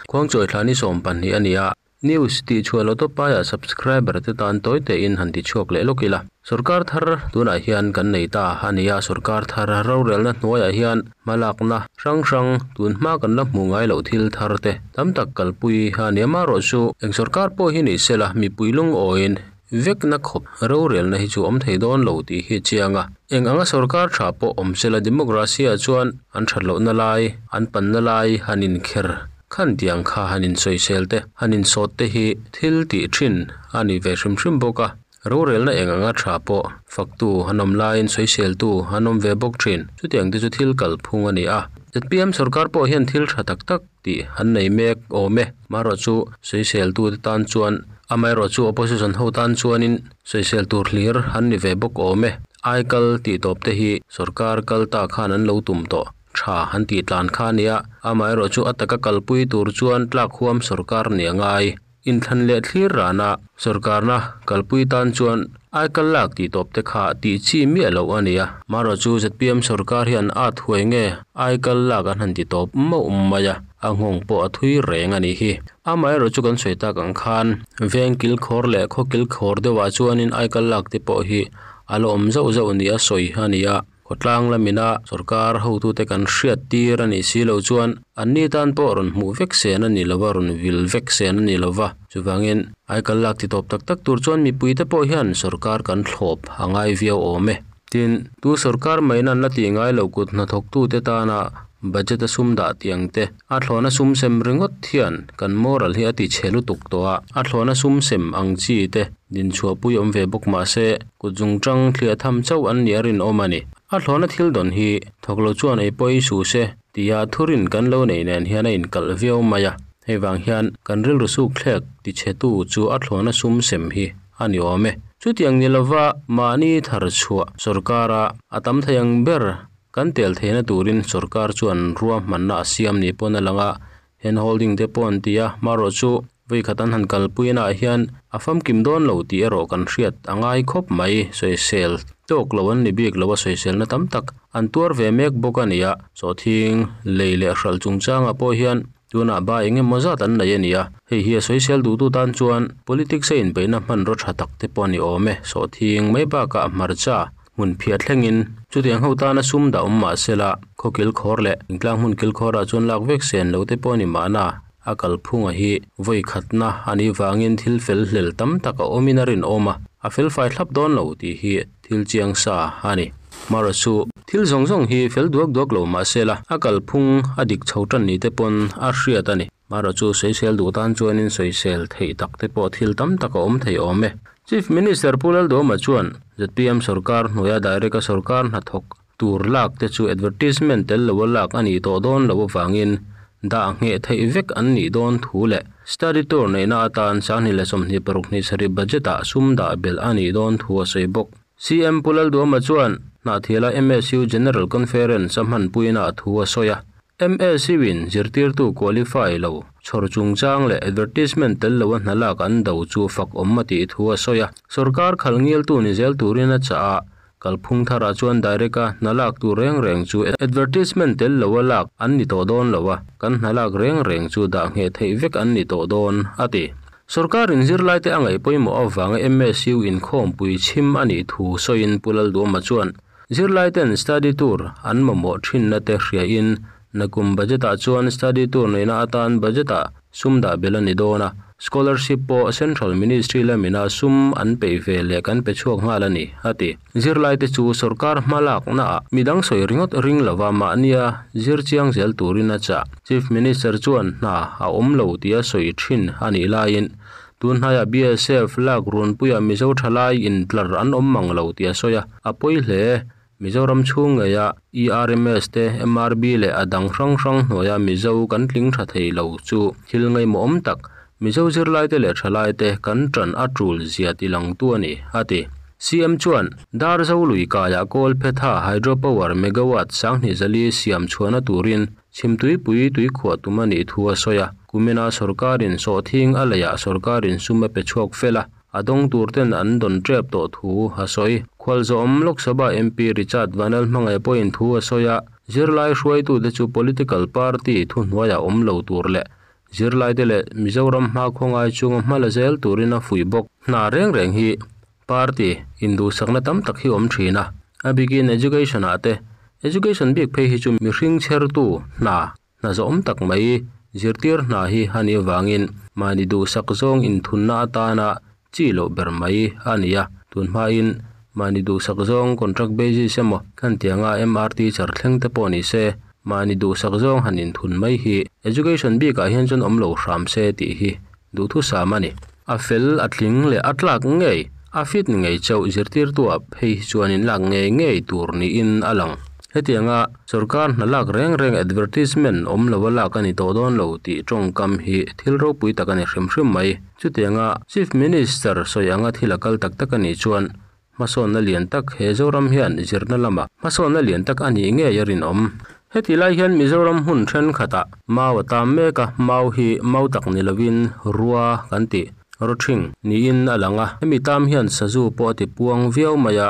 Khuangchawi thla ni 12 a ni a, News tih chhuah loh tawp aia subscriber te tan tawi tein han ti chhuak leh lawk ila. Sorkar thar tunah hian kan nei ta a ni a, sorkar thar rorelna hnuaiah hian hmalakna hrang hrang tun hma kan la hmuh ngai loh thil thar te tam tak kalpui a ni a, amaherawhchu eng sorkar pawh hi ni sela mipui lungawiin vekna khawp rorelna hi chu awm thei dawn lo tih hi a chiang a. Eng anga sorkar tha pawh awm sela democracy ah chuan an that lohna lai, an panna lai han inkher khan tiang kha han insawisel te, han insawt te hi thil tih thin a ni ve hrim hrim bawk a. Rorelna eng anga tha pawh faktu an awm laiin sawiseltu an awm ve bawk thin. Chutiang te chu thil kalphung a ni a. ZPM sorkar pawh hian thil tha tak tak tih an nei mek awm e. Marawh chu sawiseltu te tan chuan amaherawh chu opposition ho tan chuanin sawisel tur hlir an ni ve bawk awm e. Aikal tih tawp te hi sorkar kal ta khan an lo tum tawh tha an tih tlan kha a nia. Amaherawh chu a taka kalpui tur chuan tlak huam sorkar ni a ngai. Inthlan leh thlir rana sorkarna kalpui tan chuan aikal lak tih tawp te kha tih chi miah loh a ni a. Marawh chu ZPM sorkar hian at huai nge aikal lak an han ti tawp mauh mai a, a nghawng pawh a thui reng a nih hi. Amaherawh chu kan sawi tak ang khan veng kilkhawr leh khaw kilkhawr deuhah chuanin aikal lak te pawh hi a la awm zauh zauh nia sawi a ni a. Khawtlang lamina sorkar hotute kan hriat tir a nih si loh chuan anni tan pawh rawn hmuh vek sen a ni lova, rawn vil vek sen a ni lova. Chuvangin aikal lak ti tawp tak tak tur chuan mipuite pawh hian sorkar kan thlawp a ngai viau awm e. Tin, tu sorkar main an la tih ngai loh kut hnathawktute tana budget a sum dah tiang te, a thlawna sum sem ringawt hian kan moral hi a ti chhe lutuk tawh a, a thlawna sum sem ang chi te dinchhuahpui awm ve bawk mah se, Kut zungchang thliah tham chauh an nih a rinawm a ni. A thlawhna thil dawn hi thawk lo chuan ei pawh ei suh se tia thurin kan lo neih nen hian a inkalh viau mai a. Hei vang hian kan rilru suk thlek tichhetu chu a thlawhna sum sem hi a ni awm e. Chutiang ni lova mahni thar chhuah sorkara a tam thei ang ber kan tel theihna turin sorkar chuan ruahmanna a siam ni pawn a lang a, Hand holding te pawh an ti a, marawh chu vawi khat an han kalpui naah hian a famkim dawn lo tih erawh kan hriat a ngai khawp mai. Sawisel tawk lo an ni bik lo a, sawiselna tam tak an tuar ve mek bawk a ni a, sawhthing lei leh hralh chungchangah pawh hian tunah ba eng emaw zat an nei a ni a, hei hi a sawisel duhtu tan chuan politics a inbeihna hmanraw tha tak te pawh a ni awm e, sawhthing mai bakah hmarcha Hmun phiah thlengin chutiang ho tana sum dah awm mah sela, khaw kilkhawr leh thingtlang hmun kilkhawrah chuan lak vek sen lo te pawh a ni mahna, a kalphunga hi vawi khatna a nih vangin thil fel hlel tam tak a awmin a rinawm a, a fel fai thlap dawn lo tih hi thil chiang sa a ni. Marawh chu thil zawng zawng hi fel duak duak lo mah sela, a kalphung a dik chho tan ni te pawn a hriat a ni. Marawh chu sawisel duh tan chuanin sawisel theih tak te pawh thil tam tak a awm thei awm e. Chief Minister Pu Lalduhoma chuan zpm sorkar hnuaia direct a sorkar hnathawk tur lak te chu advertisement tel loa lak a nih tawh dawn loh avangin dah ngheh theih vek an nih dawn thu leh study tour neihna atan 2026 ni sarih budget ah sum dah belh a nih dawn thu a sawi bawk. CM Pu Lalduhoma chuan Hnahthiala MSU General Conference a hmanpuina a thu a sawi a. MSU-in zirtirtu qualify lo chhawr chungchang leh advertisement tel loa hna lak an do chu fak awm a tih thu a sawi a. Sorkar khalh ngialtu ni zel turin a chah a, kalphung tharah chuan direct-a hna lak tur reng reng chu advertisement tel loa lak an ni tawh dawn lo a, kan hna lak reng reng chu dah ngheh theih vek an ni tawh dawn, a ti. Sorkarin zirlaite a ngaih pawimawh avanga MSU inkhawmpui chhim a nih thu sawiin Pu Lalduama chuan, Zirlaiten study tour an mamawh thinna te hriain nakum budget-ah chuan study tour neihna atan budget-ah sum dah belh a ni dawn a, scholarship pawh Central Ministry lamina sum an peih ve leh kan pe chhuak nghal a ni, a ti. Zirlaite chu sorkar hma laknaah midang sawi ringawt ring lova mahnia zir chiang zel turin a chah. Chief Minister chuan hna a awm lo tia sawi thin a nih laiin Tun hnaiah BSF lak runpuiah Mizo thalai intlar an awm mang lo tih a sawi a, a pawi hle. Mizoram chhung ngeia ERMS te, MRB leh a dang hrang hrang hnuaia Mizo kan tling tha thei lo chu thil ngaihmawhawm tak, Mizo zirlaite leh thalaite kan tan a tul zia ti langtu a ni, a ti. CM chuan, Darzo lui kaiah Kawlphetha Hydropower megawatt 2004 siam chhuahna turin Chhimtuipui tuikhuah tum a nih thu a sawi a, kumina sorkarin sawhthing a leiah sorkarin sum a pe chhuak fel a. a dawng tur ten an dawn tep tawh thu a sawi. Khualzawm Lok Sabha MP Richard Vanlalhmangaih pawhin thu a sawi a, zirlai hruaitute chu political party thuhnuaiah awm lo tur leh zirlaite leh Mizoram hmakhaw ngai chunga hma la zel turin a fuih bawk. Hna reng reng hi party induhsakna tam tak hi awm thin a, a bikin education ah te, education bik phei hi chu mihring chhertu hna hna zawhawm tak mai zirtir hna hi a nih avangin mahni duhsak zawng inthunna atana chi loh ber mai a ni a, tunhmain mahni duhsak zawng contract basis emaw kan tianga M_R teacher thleng te pawh ni se mahni duhsak zawng han inthun mai hi education bikah hian chuan awm lo hram se tih hi duhthusam a ni. A fel a tling leh a tlak ngei a fit ngei chauh zirtirtuah phei hi chuan in lak ngei ngei tur niin a lang. Hetianga sorkar hna lak reng reng advertisement awm lova lak a ni tawh dawn lo tih tawngkam hi thil ropui tak a ni hrim hrim mai. Chutianga Chief Minister sawi anga thil a kal tak tak a nih chuan hmasawnna lian tak he Zoram hian zirna lamah hmasawnna lian tak a nih ngei a rinawm. Heti lai hian Mizoram hmun thenkhatah mau a tam mek a, mau hi mau tak ni lovin rua kan tih rawthing niin a lang a. Hemi tam hian sazu pawh a ti puang viau mai a,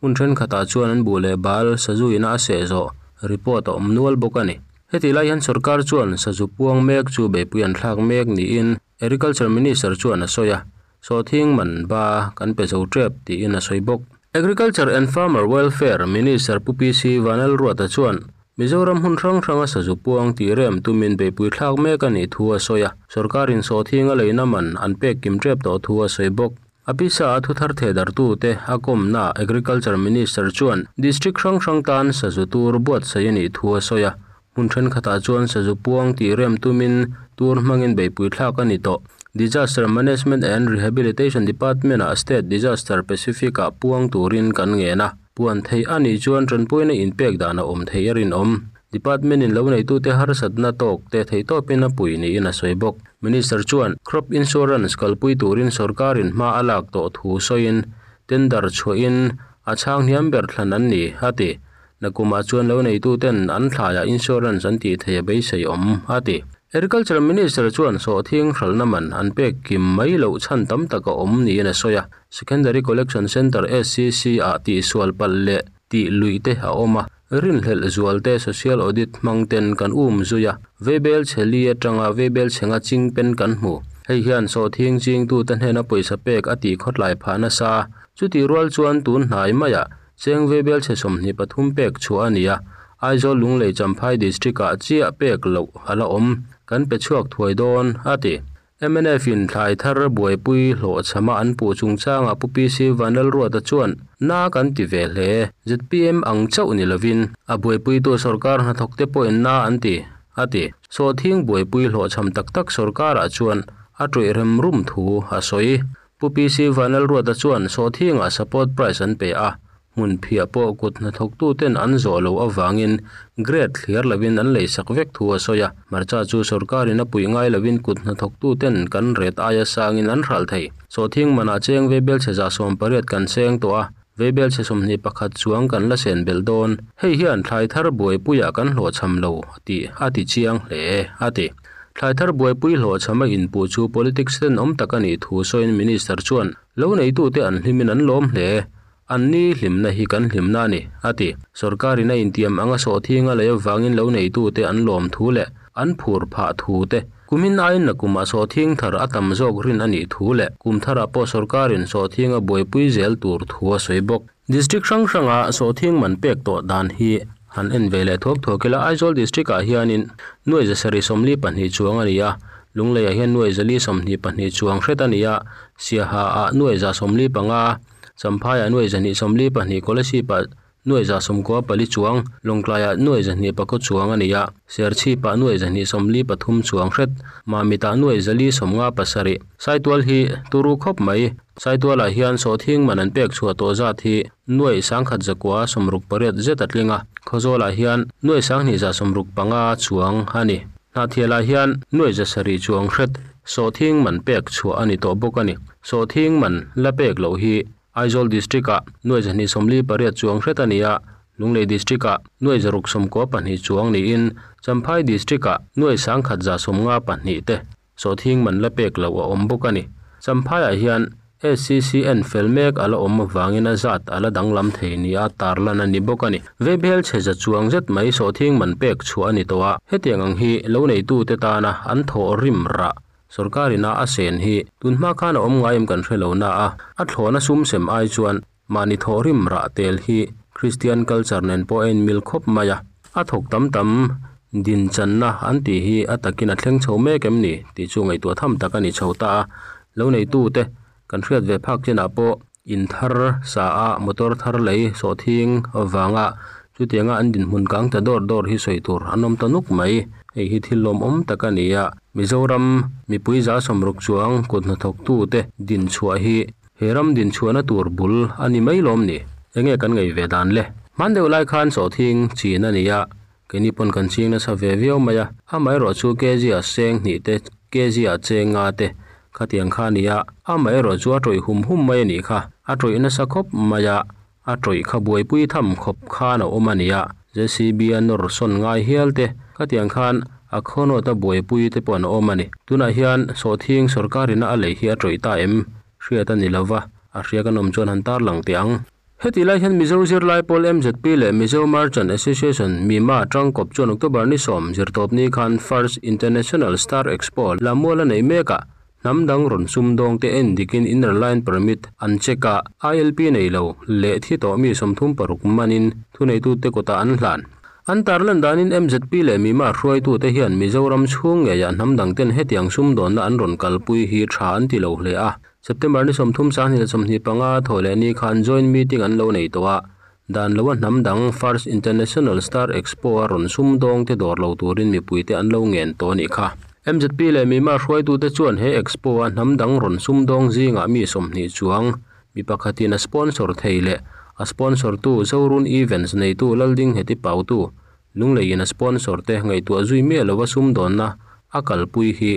hmun thenkhatah chuan an buh leh bal sazu ina a seh zawh report a awm nual bawk a ni. Heti lai hian sorkar chuan sazu puang mek chu beihpui an thlak mek niin Agriculture Minister chuan a sawi a, sawhthing man ba kan pe zo tep tiin a sawi bawk. Agriculture and Farmer Welfare Minister Pu PC Vanlalruata chuan Mizoram hmun hrang hranga sazu puang tih rem tumin beihpui thlak mek a nih thu a sawi a, sorkarin sawhthing a leina man an pek kim tep tawh thu a sawi bawk. A pisa a thuthar thehdartute a kawmna Agriculture Minister chuan District hrang hrang tan sazu tur buatsaih a nih thu a sawi a, Hmun thenkhatah chuan sazu puang tih rem tumin tur hmangin beihpui thlak a ni tawh. Disaster Management and Rehabilitation Department-ah State Disaster Pacific-ah puang turin kan ngen a, puan theih a nih chuan tanpuina inpek dan a awm theih a rinawm. Department-in lo neitute harsatna tawk te theihtawpin a pui niin a sawi bawk. Minister chuan Crop Insurance kalpui turin sorkarin hma a lak tawh thu sawiin tender chhuahin a chhang hniam ber thlan an ni, a ti. Nakumah chuan lo neituten an thlaiah insurance an tih theih a beisei awm, a ti. Agriculture Minister chuan sawhthing hralhna man an pek kim mai loh chhan tam tak a awm niin a sawi a. Secondary Collection Centre, SCC, ah tihsual palh leh tih luih te a awm a. Rinhlelh zual te Social Audit hmang ten kan um zui a, veibel chhe li atanga veibel chhe nga ching pen kan hmu. Hei hian sawhthing chingtute hnena pawisa pek a tih khawtlai phah nasa. Chutih rual chuan tun hnai maiah Cheng Veibelchhe 23 pek chhuah a ni a, Aizawl Lunglei Champhai District-ah chiah pek loh a la awm, kan pe chhuak thuai dawn, a ti. Mnf in thlai thar buaipui hlawhchhama an puh chungchangah Pu PC Vanlalruata chuan, Na kan ti ve hle, zpm ang chauh ni lovin a buaipuitu sorkar hnathawkte pawhin na an ti, a ti. Sawhthing buaipui hlawhchham tak tak sorkarah chuan a ṭawih rem rum thu a sawi. Pu PC Vanlalruata chuan sawhthingah support price an pe a, hmun phiah pawh kut hnathawktuten an zawh loh avangin grade thliar lovin an leisak vek thu a sawi a. Hmarcha chu sorkarin a puih ngai lovin kut hnathawktuten kan ret aia sangin an hralh thei. Sawhthing manah cheng veibelchhe 80 kan seng tawh a, veibelchhe 21 chuang kan la sen belh dawn. Hei hian thlai thar buaipuiah kan hlawhchham lo tih a ti chiang hle, a ti. Thlai thar buaipui hlawhchham a inpuh chu politics tenawm tak a nih thu sawiin Minister chuan, Lo neitute an hlimin an lawm hle. Anni hlimna hi kan hlimna a ni, a ti. Sorkarin a intiam anga sawhthing a lei avangin lo neitute an lawm thu leh an phur phah thu te, kumin aiin nakumah sawhthing thar a tam zawk rin a nih thu leh kum tharah pawh sorkarin sawhthing a buaipui zel tur thu a sawi bawk. District hrang hranga sawhthing man pek tawh dan hi han en ve leh thuak thuak ila, Aizawl District ah hianin nuai zasarih 42 chuang a ni a, Lungleiah hian nuai zali 22 chuang hret a ni a, Siaha ah nuai 45, Champhaiah nuai 222, Kolasib-ah nuai 94 chuang, Lawngtlaiah nuai 204 chuang a ni a, Serchhip-ah nuai 243 chuang hret, Mamit-ah nuai 457. Saitual hi turu khawp mai. Saitualah hian sawhthing man an pek chhuah tawh zat hi nuaih 1168 zet a tling a, Khawzawlah hian nuaih 2165 chuang a ni. Hnahthialah hian nuaih 700 chuang hret sawhthing man pek chhuah a ni tawh bawk a ni. Sawhthing man la pek loh hi Aizawl District-ah nuaih 248 chuang hret a ni a, Lunglei District-ah nuaih 692 chuang niin Champhai District-ah nuaih 1152 te sawhthing man la pek loh a awm bawk a ni. Champhaiah hian SCC en fel mek a la awm avangin a zat a la danglam thei nia tarlan a ni bawk a ni. Vaibel chhe za chuang zet mai sawhthing man pek chhuah a ni tawh a, hetiang ang hi lo neitute tana an thawh rim rah sorkar ina a sen hi tunhma khan a awm ngai em kan hre lo na a, a thlawna sum sem ai chuan mahni thawh rim rah tel hi Kristian culture nen pawh a inmil khawp mai a, a thawk tam tam din channa an tih hi a takin a thleng chho mek em ni tih chu ngaihtuah tham tak a ni chho ta a, lo neitute kan hriat ve phak chinah pawh in thar sa a motor thar lei sawhthing vanga chutianga an dinhmun kang ta dawr dawr hi sawi tur an awm ta nuk mai. Hei hi thil lawmawm tak a ni a, Mizoram mipui za sawmruk chuang kut hnathawktute dinchhuah hi he ram dinchhuahna tur bul a ni mai lawm ni? Enge kan ngei ve dan le? Hman deuh lai khan sawhthing chin a ni a, keini pawn kan ching nasa ve viau mai a, amaherawhchu kg ah seng hnih te, kg ah cheng nga te khatiang kha a ni a, amaherawhchu a tawih hum hum mai a nih kha, a tawih nasa khawp mai a, a tawih kha buaipui tham khawp khan a awm a ni a, JCB a nawr sawn ngai hial te khatiang khan a khawnawt a buaipui te pawh an awm a ni. Tunah hian sawhthing sorkar ina a lei hi a tawih ta em? Hriat a ni lova, a hria kan awm chuan han tarlang teh ang. Hetih lai hian Mizo zirlai pawl MZP leh Mizo Merchant Association, MIMA, tangkawp chuan October ni sawm zirtawpni khan First International Star Expo Lammual a neih mek a, hnam dang rawn sumdawngte en dikin Inner Line Permit an check a, ILP nei lo leh thi tawh mi 36 manin thuneitute kutah an hlan. An tarlan danin MZP leh MIMA hruaitute hian Mizoram chhung ngeiah hnam dangten hetiang sumdawnna an rawn kalpui hi tha an ti lo hle a. September ni 30 2025 thaw leh ni khan joint meeting an lo nei tawh a, dan loa hnam dang First International Star Expo a rawn sumdawng te dawr lo turin mipuite an lo ngen tawh a nih kha. MZP leh MIMA hruaitute chuan he expo a hnam dang rawn sumdawng zingah mi 20 chuang mi pakhatin a sponsor thei leh a sponsor tu Zorun Events neitu Laldingheti Pautu Lungleiin a sponsor te ngaihtuah zui miah lova sumdawnna a kalpui hi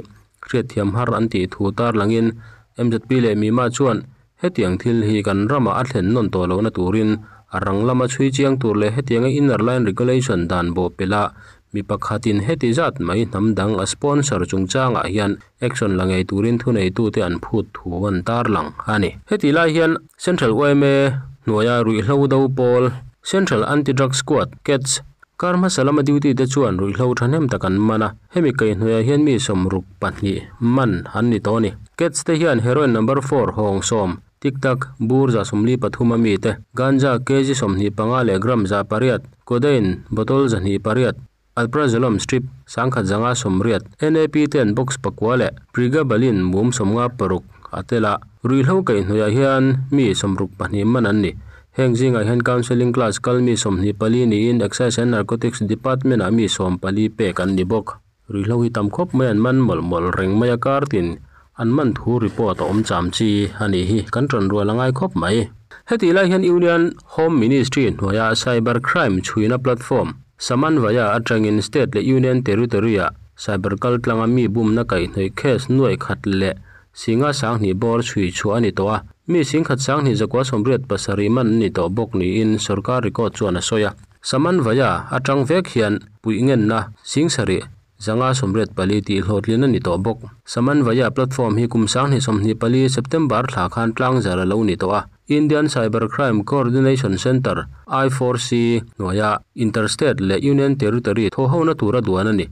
hriatthiam har an tih thu tarlangin MZP leh MIMA chuan hetiang thil hi kan ramah a thlen nawn tawh lohna turin a rang lama chhui chiang tur leh hetianga Inner Line Regulation dan bawh pela mi pakhatin heti zat mai hnam dang a sponsor chungchangah hian action la ngei turin thuneitute an phut thu an tarlang a ni. Hetih lai hian Central yma hnuaia ruihhlo do pawl Central Anti-Drug Squad, CADS, kar hmasa lama duty te chuan ruihhlo thahnem tak an man a, hemi kaihhnuaiah hian mi 62 man an ni tawh a ni. CADS te hian heroin number four hawng sawm, tic tac, bur 143 a mi te, ganja kg 25 leh gram 800, codeine bottle 208, Alprazolam strip 1180, NAP ten box pakua leh Pregabalin mum 56 a tel a, ruihhlo kaihhnuaiah hian mi 62 man an ni. Heng zingah hian counselling class kal mi 24 niin Excise and Narcotics Department ah mi 14 pek an ni bawk. Ruihhlo hi tam khawp mai an man mawlh mawlh reng mai a kartin an man thu report a awm cham chi a nih hi kan tan rual a ngai khawp mai. Hetih lai hian Union Home Ministry hnuaia cyber crime chhuina platform Samanvaya atangin state leh Union Territory ah cyber kaltlanga mi bumna kaihhnawih case nuai khat leh singa sanghnih bawr chhui chhuah a ni tawh a, mi singkhat sanghnih zakua 87 man an ni tawh bawk niin sorkar record chuan a sawi a. Samanvaya atang vek hian puih ngenna singsarih 584 tih hlawhtlin a ni tawh bawk. Samanvaya platform hi kum 2024 September thla khan tlangzar a lo ni tawh a, Indian Cyber Crime Coordination Centre, I4C, hnuaia Interstate leh Union Territory thawhhona tura duan a ni.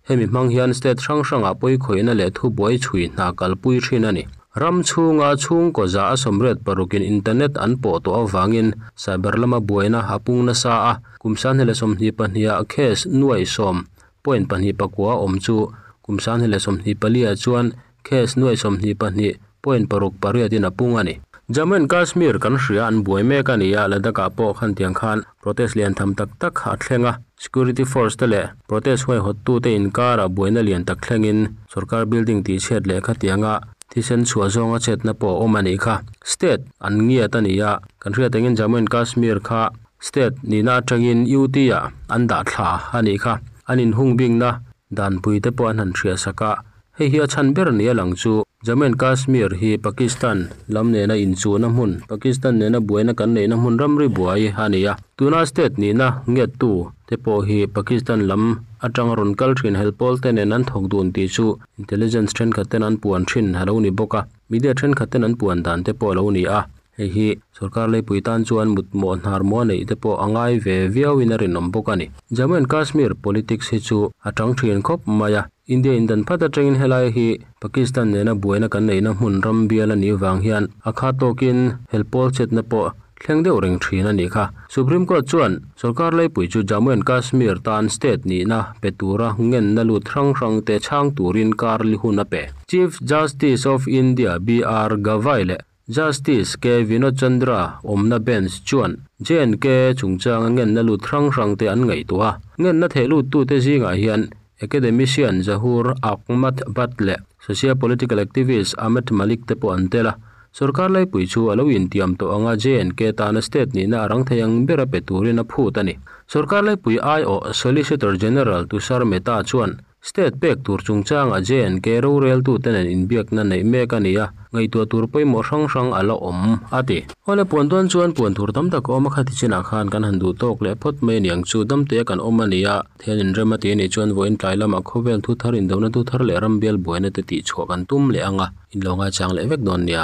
Hemi hmang hian state hrang hrangah pawikhawiina leh thubuai chhui hna kalpui thin a ni. Ram chhunga chhungkaw za a 86 in internet an pawh tawh avangin cyber lama buaina a pung nasa a, kum 2022 ah case nuai sawm point pahnih pakua awm chu kum 2024 ah chuan case nuai 22 point paruk pariat in a pung a ni. Jammu and Kashmir kan hria an buai mek a ni a, Ladakh ah pawh khan tiang khan protest lian tham tak tak a thleng a, security force te leh protest huaihawt tu te inkar ah buaina lian tak thlengin sorkar building tih chhiat leh khatianga thisen chhuah zawnga chetna pawh a awm a nih kha. State an ngiat a ni a, kan hriat angin Jammu and Kashmir kha state nihna atangin UT ah an dah thla a nih kha, an inhung bingna danpui te pawh an han hriah sak a, hei hi a chhan ber ni a lang chu. Jammu and Kashmir hi Pakistan lam nena inchuhna hmun, Pakistan nena buaina kan neihna hmun ramri buai a ni a. Tuna state nihna ngiattu te pawh hi Pakistan lam atanga rawn kal thin hel pawl te nen an thawk dun tih chu intelligence thenkhat ten an puan thin a lo ni bawk a, media thenkhat ten an puan dan te pawh a lo ni a. Hei hi sorkar leipui tan chuan mutmawh hnar maw neih te pawh a ngai ve viau in a rinawm bawk a ni. Jammu and Kashmir politics hi chu a tang thin khawp mai a, India in dan phat atangin helai hi Pakistan nena buaina kan neihna hmun ram bial a nih vang hian a khat tawkin hel pawl chetna pawh thleng deuh reng thin a nih kha. Supreme Court chuan sorkar leipui chu Jammu and Kashmir tan state nihna pe tura ngenna lut hrang hrang te chhang turin kar li hun a pe. Chief Justice of India B.R. Gavai leh Justice K. Vinod Chandra awmna bench chuan J&K chungchanga ngenna lut hrang hrang te an ngaihtuah a. Ngenna theh lut tute zingah hian academician Zahur Ahmad Bhat leh socio-political activist Ahmed Malik te pawh an tel a. Sorkar leipui chu a lo intiam tawh anga J&K tana state nihna a rang thei ang ber a pe turin a phut a ni. Sorkar leipui aiawh Solicitor General Tushar Mehta chuan State pek tur chungchanga J&K roreltu te nen inbiakna neih mek a ni a, ngaihtuah tur pawimawh hrang hrang a la awm, a ti. Awle puan dawn chuan puan tur tam tak a awm a, khati chinah khan kan han duh tawk leh phawt mai aniang chu damte kan awm a ni a, thian inrem a ti a nih chuan vawiin tlai lamah khawvel thu thar indona thu thar leh rambial buaina te tihchhuah kan tum leh ang a, in lo ngaichang leh vek dawn nia.